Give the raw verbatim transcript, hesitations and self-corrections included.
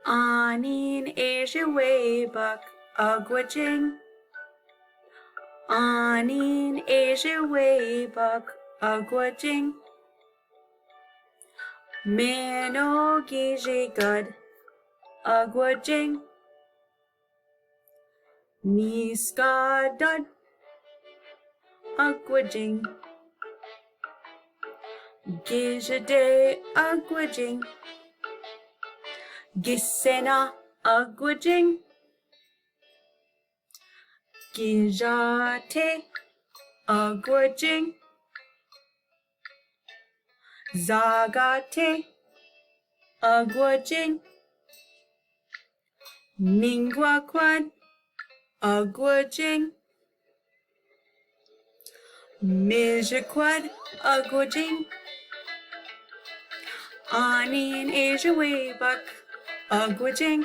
Anin Ejewe Bak Agwajeng. Anin Ejewe Bak Agwajeng. Meno Gijigad Agwajeng. Niskadad Agwajeng. Gijade Agwajeng. Gisena Agwajeng. Gijate Agwajeng. Zagate Agwajeng. Ningwakwad Agwajeng. Mijakwad Agwajeng. Anin Ejewe Bak Agwajeng.